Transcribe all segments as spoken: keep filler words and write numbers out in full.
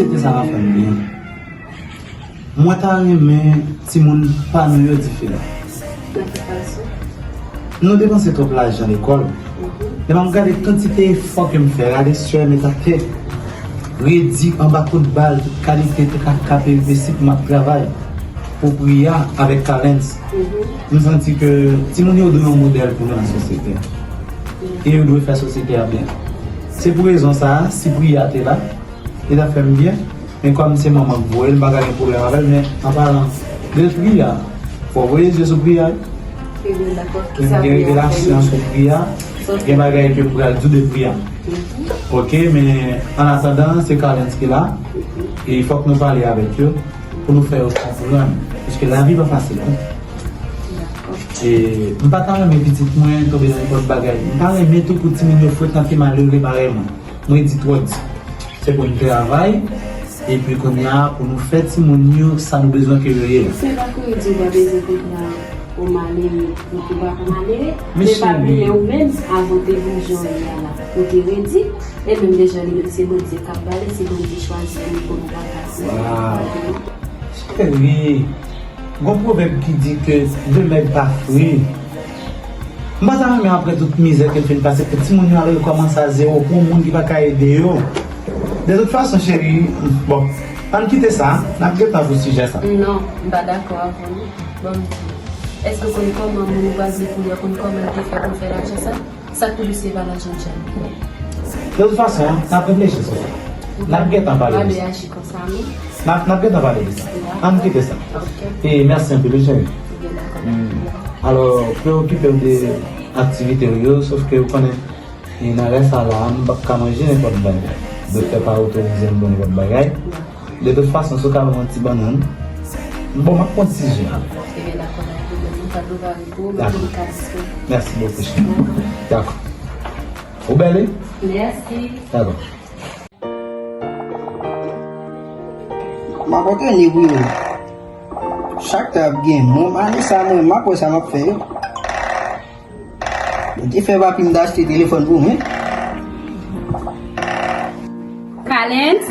Kite sa va fè m byen. Mwen ta renmen timoun pa nou yo diferan. Nan ki fason? Nou depanse twòp lajan lekòl. Mhm. Lè m ap gade kantite efò ke m fè, rale swè, met atè, redi anba kout bal, tout kalite kaka peripesi pou m ap travay pou Priya avèk Kalens. Mhm. M santi ke timoun yo dwe yon modèl pou nou nan sosyete. E yo dwe fè sosyete a byen. Se pou rezon sa a, si Priya te la, li t ap fè m byen. Men kòm se manman k voye l, m pa ka gen pwoblèm avè l, men an palan de Priya, fò w voye zye sou Priya wi. Ebyen, dakò. Men m gen revelasyon sou Priya, gen bagay ke m pral di w de Priya. Mhm. Oke, men an atandan, se Kalens ki la, e fòk nou pale avèk yo pou nou fè yo konprann, paske lavi pa fasil, wi. Dakò. E m pa ta renmen pitit mwen tonbe nan nenpòt bagay. M pa renmen tou pou timoun yo frekante malere parèy mwen. Mwen di twò di. Se pou n travay, epi kounye a, pou nou fè timoun yo sa nou bezwen ke yo ye la. Se pa pou yo di w pa bezwen konprann ou malere, ou pa pou malere. Men pa bliye ou menm, avan w te vin jan w ye a la, ou te redi, e menm deja li menm se Bondye k ap bale, se Bondye chwazi nou pou nou pa kase. Cheri, gon pwovèb ki di ke de mèg pa fri. M pa ta renmen apre tout mizè ke l fin pase pou timoun yo al rekòmanse a zewo pou yon moun ki pa ka ede yo. De tout fason, cheri, bon, ann kite sa, n ap gentan pou sijè sa. Non, m pa dakò avè w non. Bon, m di, èske w konn kòman moun ou pral di pou li a konn kòman l te fè pou l fè lajan sa? Sa k pi plis se pa lajan djab. De tout fason, n ap reflechi sou sa. N ap gentan pale de sa. N ap, n ap gentan pale de sa. Ann kite sa. E mèsi anpil, wi, cheri. Alò, preokipe w de aktivite w yo, sòf ke ou konnen, e nan rès la, m p ap ka manje nenpòt bagay. Doktè pa otorize m bwè nenpòt bagay. De tout fason, si w ka ban m yon ti bannann, bon, m ap pran ti ji a. Ebyen, dakò, pa gen pwoblèm. Mwen pral louvri pou ou, mwen ka dispo. Mèsi bokou, cheri. Dakò. Ou bèl, wi? Mèsi. Dakò. M ap antrene wi. Chak tan ap gen mwen, m ale sa mwen, m ap wè sa m ap fè yo. Bondye fè papi m t achte telefòn pou mwen. Kalens?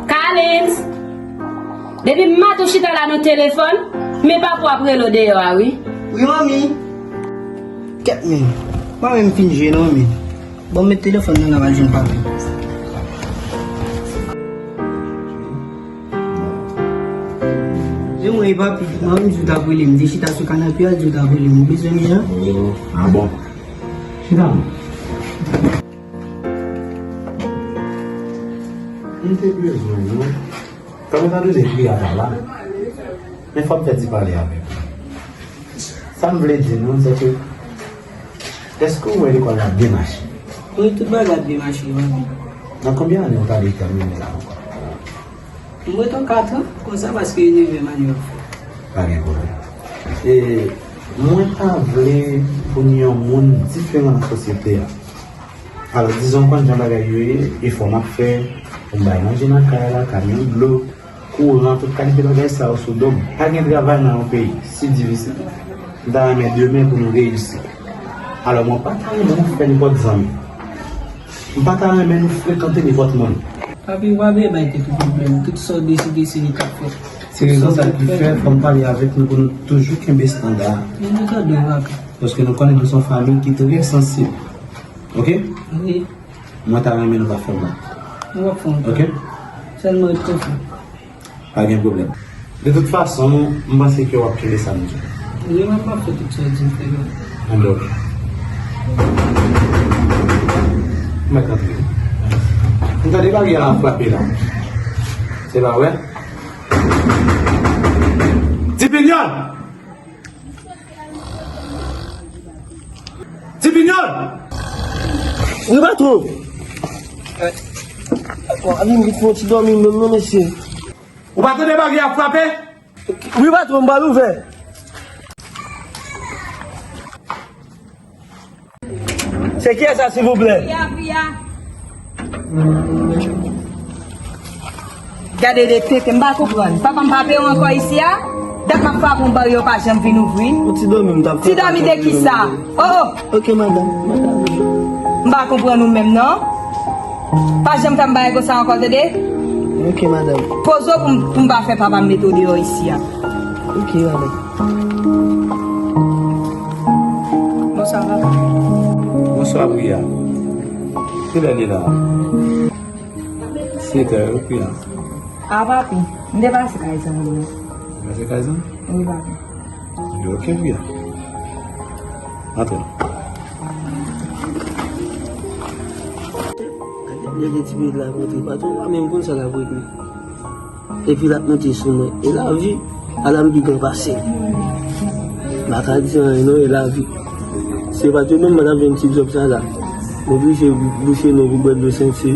Kalens? Depi maten w chita la nan telefòn, men papa w ap rele w deyò a wi. Wi, manmi. Kèt men, pa menm fin jwe non, men. Bon, met telefòn nan, n a pral jwenn papi. Se mwen, e papi. Manmi di w t ap rele m. M te chita sou kanape a, l di w t ap rele m. Ou bezwen m jan? Oh, ah bon. Chita non. M te bezwen w. Kòm w ta dwe di Priya pa la, men fò m fè ti pale avè w. Sa m vle di nou, se ke, èske w wè lekòl la ap byen mache? Wi, tout bagay ap byen mache, wi. Nan konbyen ane w ta detèmine la ankò? M ret yon kat an, konsa, paske e nèf è manuèl fè. Pa gen pwoblèm. E mwen ta vle pou n yon moun diferan nan sosyete a. Alò, dizon, w konn jan bagay yo ye, efò m ap fè pou m bay manje nan kay la, kamyon dlo, kouran, tout kalite bagay sa yo sou do m. Pa gen travay nan yon peyi si difisil. M ta renmen demen pou nou reyisi. Alò, mwen pa ta renmen nou fè nenpòt zanmi. M pa ta renmen nou frekante nenpòt moun. Papi, ou pa bezwen bay tèt ou pwoblèm. Tout sa w deside, se li k ap fèt. Se rezon sa ki fè, fò m pale avèk nou pou nou toujou kenbe estanda a. Men nou tande w, papi. Paske nou konnen nou se yon fanmi ki trè sansib. Oke? Wi. Mwen ta renmen nou pa fè mal. Nou p ap fè anyen. Oke? Sèlman ret konfyan. Pa gen pwoblèm. De tout fason, m panse ke w ap kenbe sa m di w. Wi, mwen p ap fè tout sa w di m fè yo. Anben, oke. M mèt antre. M tande baryè a frape la. Se pa vre? Ti Pinyòl! Ti Pinyòl! Wi, patwon! Bon, ann vin fè yon ti dòmi menm non, mesye. Ou pa tande baryè ap frape? Wi, patwon, m pral ouvè. Se kiyès sa, silvouplè? Priya, Priya. Gade de tenten, m pa konprann. Papa m pa peye w ankò isi a? Dat m ap frape yon baryè, w pa janm vin ouvri. Yon ti dòmi m t ap fè. Ti dòmi de kisa? Oh, oh! Oke, madanm. M pa konprann ou menm, non. Pa janm fè m bagay konsa ankò, tande? Ok, madanm. Poze w pou m, pou m pa fè papa m mete w deyò isi a. Ok, madanm. Bonswa, papa. Bonswa, Priya. Kilè li la? Sèt è, wi, Priya. A, papi, m te pase kay zanmi m. Pase kay zanmi? Wi, papi. Yo, ok, Priya. Antre. Lè gen ti minit la ap rantre, patwon pa menm konn sa l ap regle. Epi l ap monte sou mwen. E lavi, ala m pi gran pase l. M pa ka di anyen non, e lavi. Se pa te menm mwen t ap jwenn ti djòb sa la. M oblije bouche non pou bwè dlo senti.